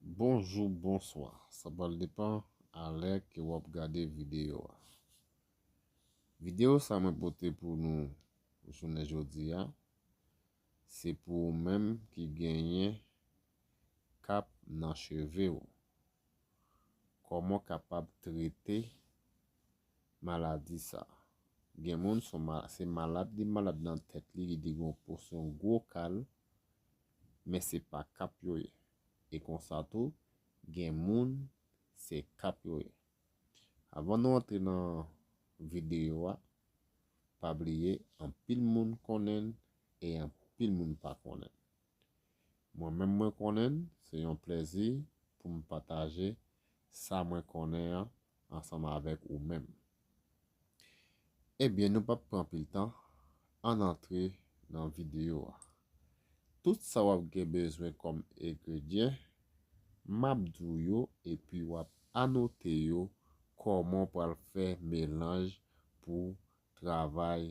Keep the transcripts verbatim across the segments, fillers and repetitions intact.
Bonjou, bonswa. Sa pral depann a lè ke w ap gade videyo a. Videyo sa mwen pote pou nou jounen jodi a, se pou ou menm ki genyen kap nan cheve w. Kòman w kapab trete maladi sa? Gen moun se malad, li malad nan tèt li, li gen yon pòsyon gwo kal, men se pa kap yo ye. E konsa tou, gen moun se kap yo ye. Avan nou antre nan videyo a, pa bliye, anpil moun konnen l e anpil moun pa konnen l. Mwen menm mwen konnen l, se yon plèzi pou m pataje sa mwen konnen an ansanm avèk ou menm. Ebyen, nou p ap pran anpil tan, ann antre nan videyo a. Tout sa w ap gen bezwen kòm engredyan, m ap di w yo epi w ap anote yo kòman w pral fè melanj pou travay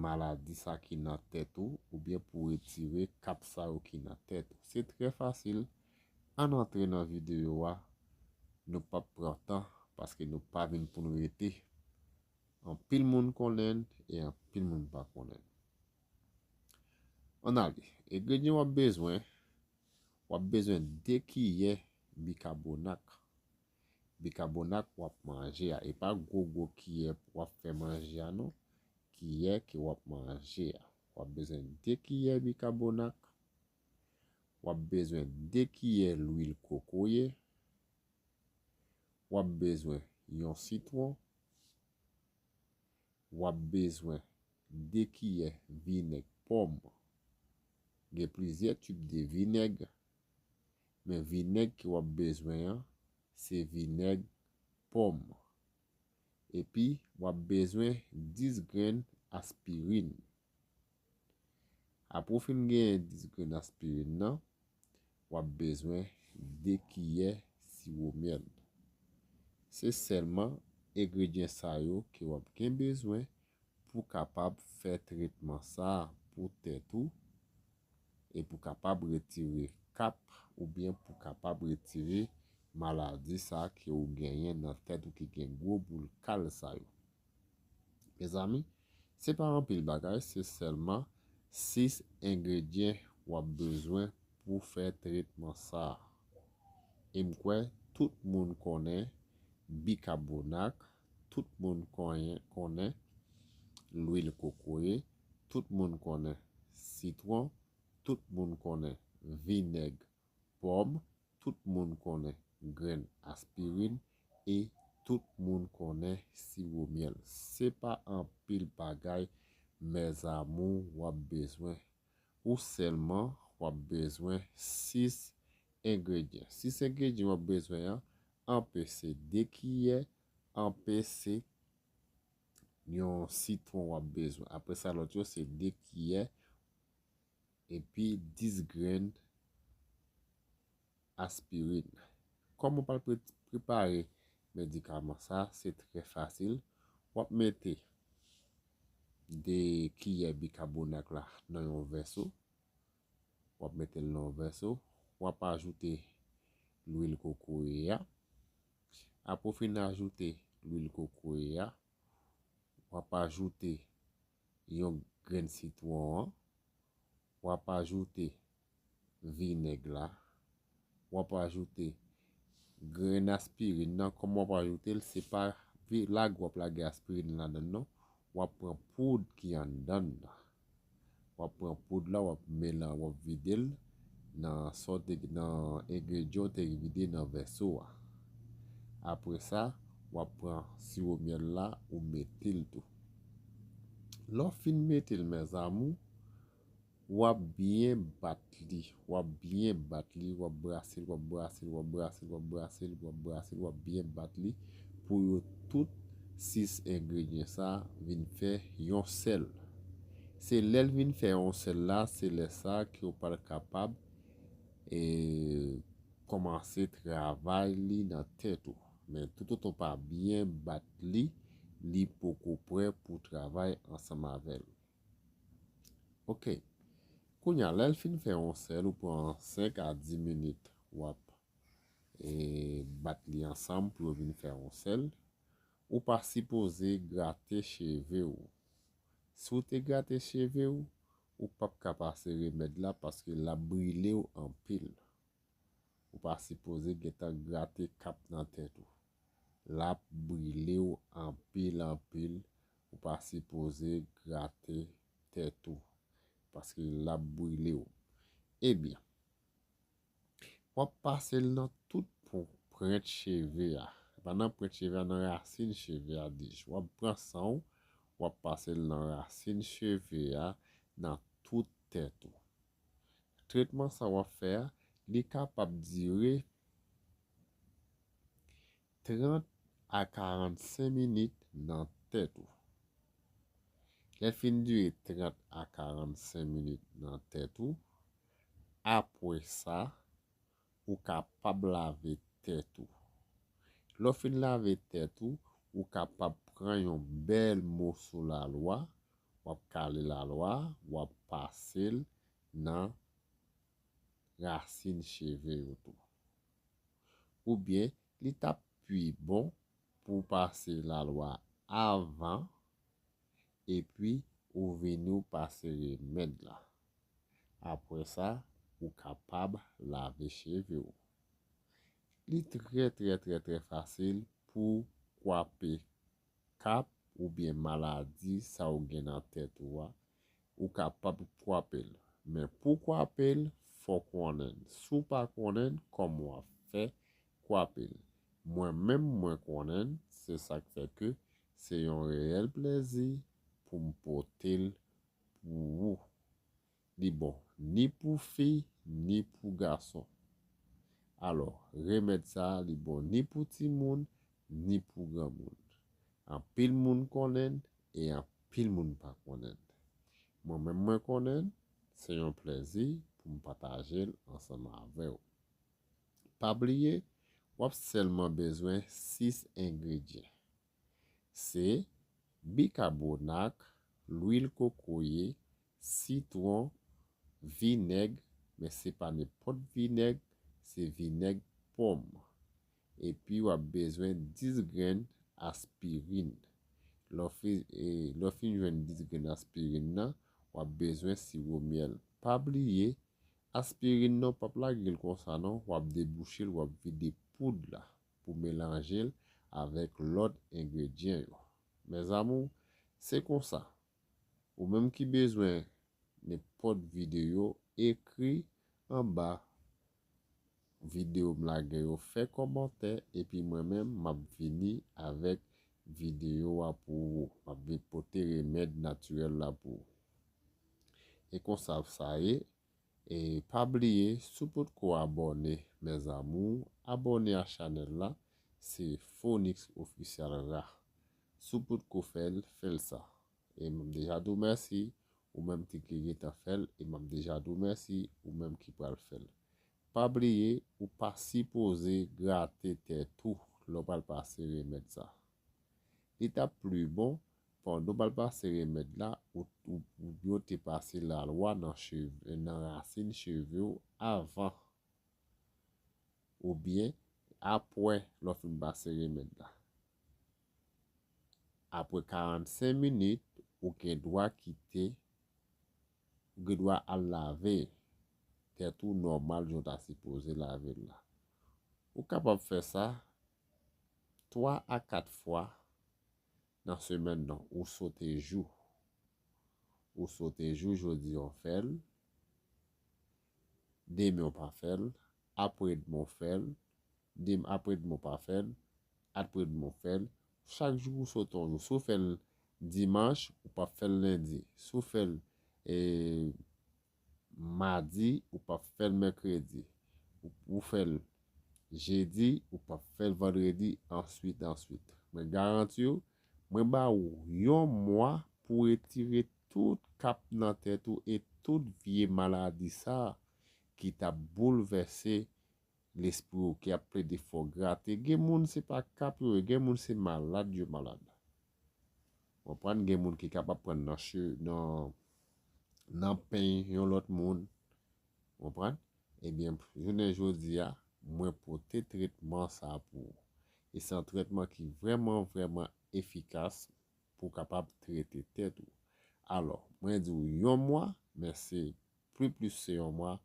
maladi sa ki nan tèt ou, oubyen pou retire kap sa yo ki nan tèt ou. Se trè fasil. Ann antre nan videyo a. Nou p ap pran tan paske nou pa vin pou n rete. Anpil moun konnen l e anpil moun pa konnen l. Ann ale. Engredyan w ap bezwen, w ap bezwen de kiyè bikabonak. Bikabonak w ap manje a. E pa gwo gwo kiyè w ap fè manje a non. Kiyè ke w ap manje a. W ap bezwen de kiyè bikabonak. W ap bezwen de kiyè lwil kokoye. W ap bezwen yon sitwon. W ap bezwen de kiyè vinèg pòm. Gen plizyè tip de vinèg, men vinèg ke w ap bezwen an, se vinèg pòm. Epi, w ap bezwen dis grenn aspirin. Apre w fin genyen dis grenn aspirin nan, w ap bezwen de kiyè siwo myèl. Se sèlman engredyan sa yo ke w ap gen bezwen pou kapab fè tretman sa a pou tèt ou e pou kapab retire kap oubyen pou kapab retire maladi sa a ke ou genyen nan tèt ou ki gen gwo boul kal sa yo. Mezanmi, se pa anpil bagay, se sèlman sis engredyan w ap bezwen pou fè tretman sa a. E m kwè tout moun konnen bikabonak, tout moun konnen, konnen lwil kokoye, tout moun konnen sitwon, tout moun konnen vinèg pòm, tout moun konnen grenn aspirin e tout moun konnen siwo myèl. Se pa anpil bagay, mes amours, w ap bezwen. Ou sèlman, w ap bezwen sis engredyan. Sis engredyan w ap bezwen an, anpe se de kiyè, anpe se yon sitwon w ap bezwen. Apre sa, lòt yo se de kiyè epi dis grenn aspirin. Kòman w pral pre-, prepare medikaman sa? Se trè fasil. W ap mete de kiyè bikabonak la nan yon vèso. W ap mete l nan yon vèso. W ap ajoute lwil kokoye a. Apre w fin ajoute lwil kokoye a, w ap ajoute yon grenn sitwon an, w ap ajoute vinèg la, w ap ajoute grenn aspirin nan. Kòman w ap ajoute l? Se pa vi-, lage w ap lage aspirin ladan l non. W ap pran poud ki anndan l la. W ap pran poud la, w ap melan-, w ap vide l nan sa w te, nan engredyan w te vide nan vèso a. Apre sa, w ap pran siwo myèl la, ou mete l tou. Lè w fin mete l, mes amours, w ap byen bat li, w ap byen bat li, w ap brase l, w ap brase l, w ap brase l, w ap brase l, w ap brase l, w ap byen bat li pou yo tout sis engredyan sa vin fè yon sèl. Se lè l vin fè yon sèl la, se lè sa ke w pral kapab, e, kòmanse travay li nan tèt ou. Men toutotan w pa byen bat li, li poko prè pou travay ansanm avè l. Oke. Kounye a, lè l fin fè yon sèl, ou pran senk a dis minit, w ap e, bat li ansanm pou yo vin fè yon sèl. Ou pa sipoze grate cheve w. Si w te grate cheve w, ou p ap ka pase remèd la paske l ap brile w anpil. Ou pa sipoze gentan grate kap nan tèt ou. L ap brile w anpil, anpil. Ou pa sipoze grate tèt ou paske l ap brile w. Ebyen, w ap pase l nan tout pon-, pwent cheve a. Se pa nan pwent cheve a, nan rasin cheve a deja. W ap pran san w, w ap pase l nan rasin cheve a, nan tout tèt ou. Tretman sa w ap fè a, li kapab dire trant a karannsenk minit nan tèt ou. Lè l fin dire trant a karannsenk minit nan tèt ou, apre sa, ou kapab lave tèt ou. Lè w fin lave tèt ou, ou kapab pran yon bèl moso lalwa, w ap kale lalwa, w ap pase l nan rasin cheve yo tou. Oubyen, li t ap pi bon pou w pase lalwa avan, epi ou vini w pase remèd la. Apre sa, ou kapab lave cheve w. Li trè, trè, trè, trè fasil pou kwape kap oubyen maladi sa w gen nan tèt ou a, ou kapab kwape l. Men pou kwape l, fò w konnen l. Si w pa konnen l, kòman w ap fè kwape l? Mwen menm, mwen konnen l, se sa k fè ke se yon reyèl plèzi pou m pote l pou ou. Li bon ni pou fi, ni pou gason. Alò, remèd sa a, li bon ni pou timoun, ni pou granmoun. Anpil moun konnen l e anpil moun pa konnen l. Mwen menm mwen konnen l, se yon plèzi pou m pataje l ansanm avè w. Pa bliye, w ap sèlman bezwen sis engredyan. Se bikabonat, lwil kokoye, sitwon, vinèg, men se pa nenpòt vinèg, se vinèg pòm. Epi w ap bezwen dis grenn aspirin. Lè w fi-, e, lè w fin jwenn dis grenn aspirin nan, w ap bezwen siwo myèl. Pa bliye, aspirin nan w p ap lage l konsa non, w ap debouche l, w ap vide poud la pou melanje l avèk lòt engredyan yo. Mes amours, se konsa. Ou menm ki bezwen nenpòt videyo, ekri anba videyo m lage yo, fè kòmantè, epi mwen menm, m ap vini avèk videyo a pou ou. M ap vin pote remèd natirèl la pou ou. E konsa sa ye. E pa bliye, si w potko abòne, mes amours, abòne a chanèl la, se Phonix Official Ra. Si w potko fè l, fè l sa. E m ap deja di w mèsi, ou menm ki, ki gentan fè l, e m ap deja di w mèsi, ou menm ki pral fè l. Pa bliye, ou pa sipoze grate tèt ou lè w pral pase remèd sa. Li t ap pli bon, pandan w pral pase remèd la, ou, ou, ou te pase lalwa nan cheve, nan rasin cheve w avan. Oubyen, apre lè w fin pase remèd la. Apre karannsenk minit, ou gen dwa kite, ou gen dwa al lave tèt ou nòmal jan w ta sipoze lave l la. Ou kapab fè sa twa a kat fwa nan semèn nan. Ou sote jou. Ou sote jou, jodi a w fè l, demen w pa fè l, apre demen w fè l, dem-, apre demen w pa fè l, apre demen w fè l. Chak jou ou sote yon jou. Si w fè l dimanch, ou p ap fè l lendi. Si w fè l, e, madi, ou p ap fè l mèkredi. Ou, ou fè l jedi, ou p ap fè l vandredi, answit, answit. Mwen garanti w, mwen ba ou yon mwa pou retire tout kap nan tèt ou e tout vye maladi sa a ki t ap boulvèse lespri w, ki ap plede fè w grate. Gen moun se pa kap yo ye, gen moun se malad yo malad. Konprann? Gen moun ki kapab pran nan che-, nan, nan peny yon lòt moun. Konprann? Ebyen, jounen jodi a, mwen pote tretman sa pou ou. E se yon tretman ki vrèman, vrèman efikas pou w kapab trete tèt ou. Alò, mwen di w yon mwa, men se pli plis se yon mwa,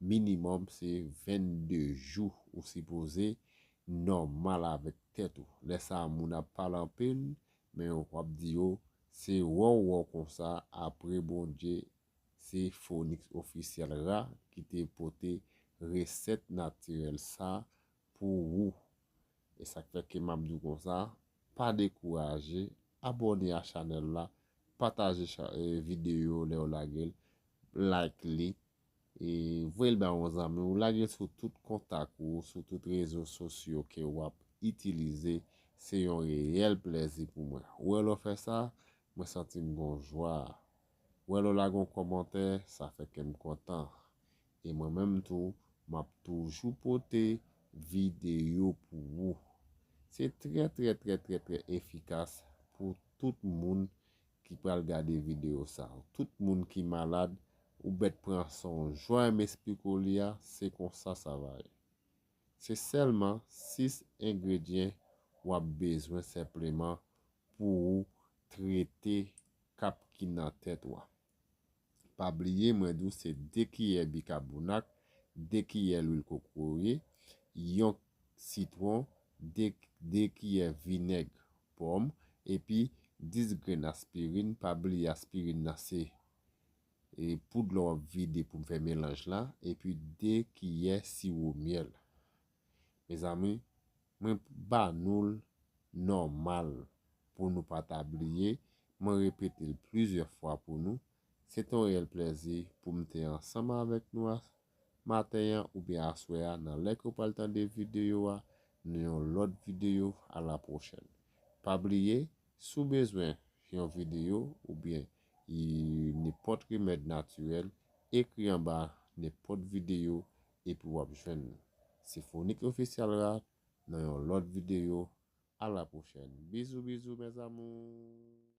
minimòm se vennde jou ou sipoze nòmal avèk tèt ou. Lè sa a, moun ap pale anpil, men w ap di yo, se wè w wè w konsa, apre Bondye, se Fonix Ofisyèl Ra ki te pote resèt natirèl sa pou ou. E sa k fè ke m ap di w konsa, pa dekouraje, abòne a chanèl la, pataje cha- eh, videyo lè w lage l, like li, e voye l bay yon zanmi w, lage l sou tout kontak ou, sou tout rezo sosyo ke w ap itilize. Se yon reyèl plèzi pou mwen. Ou wè lè w fè sa, mwen santi m gon jwa. Ou wè lè w lage yon kòmantè, sa fè kè m kontan. E mwen menm tou, m ap toujou pote videyo pou ou. Se trè, trè, trè, trè, trè efikas pou tout moun ki pral gade videyo sa. Tout moun ki malad, ou mèt pran sa yon jwa m esplike w li a, se konsa sa va ye. Se sèlman sis engredyan w ap bezwen senpleman pou ou trete kap ki nan tèt ou a. Pa bliye, mwen di w se de kiyè bikabonat, de kiyè lwil kokoye, yon sitwon, de, de kiyè vinèg pòm, epi dis grenn aspirin. Pa bliye aspirin nan se e poud la w ap vide pou m fè melanj la, epi de kiyè siwo myèl. Mezanmi, mwen ba nou l nòmal pou nou pa ta bliye. Mwen repete l plizyè fwa pou nou. Se te yon reyèl plèzi pou m te ansanm avèk nou a maten an oubyen aswè a, nan lè ke w pral tande videyo a, nan yon lòt videyo. A la pwochèn. Pa bliye, si w bezwen yon videyo oubyen nenpòt remèd natirèl, ekri anba nenpòt videyo epi w ap jwenn li. Se Fonix Ofisyèl Ra nan yon lòt videyo. A la pwochèn. Bizou, bizou, mes amours.